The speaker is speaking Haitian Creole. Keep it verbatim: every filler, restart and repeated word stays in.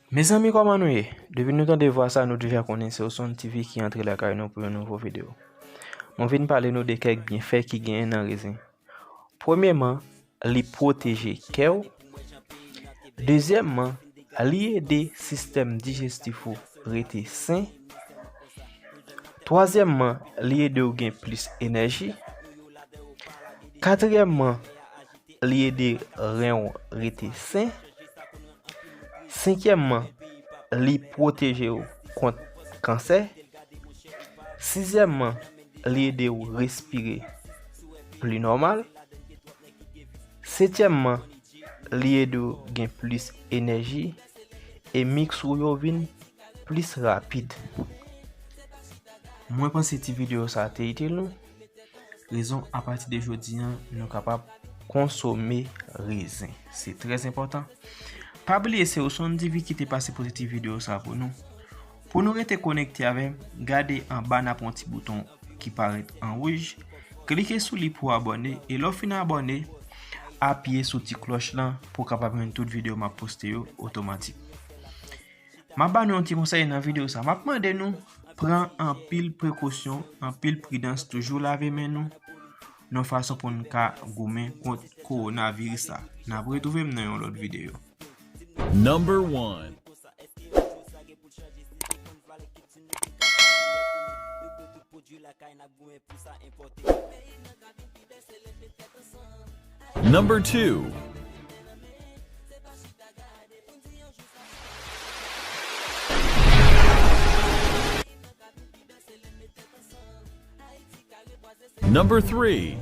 Mezanmi, kòman nou ye? Depi nou tande vwa sa, nou deja konnen se Osonn T V ki antre lakay nou pou yon nouvo videyo. Mwen vin pale nou de kèk byenfè ki genyen nan rezen. Premyèman, li pwoteje kè w. Dezyèmman, li ede sistèm dijestif ou rete sen. Twazyèmman, li ede w gen plis enèji. Katriyèmman, li ede ren w rete sen. Senkyèmman, li pwoteje w kont kansè. Sizyèmman, li ede w respire pli nòmal. Setyèmman, li ede w gen plis enèji e miks ou yo vin plis rapid. Mwen panse ti videyo sa te itil nou. Rezon apati de jodi an, nou kapab konsome rezen. Se trè enpòtan. Pa bliye se Osonn T V ki te pase pote ti videyo sa pou nou. Pou nou rete konekte avè m, gade anba n ap yon ti bouton ki parèt an wouj. Klike sou li pou abòne e lè w fin abòne, apiye sou ti klòch lan pou w kapab jwenn tout videyo m ap poste yo otomatik. M ap ba nou yon ti konsèy nan videyo sa. M ap mande nou pran anpil prekosyon, anpil pridans, toujou lave men nou nan fason pou n ka goumen kont kowonaviris la. N ap retwouve m nan yon lòt videyo. Number one. Number two. Number three.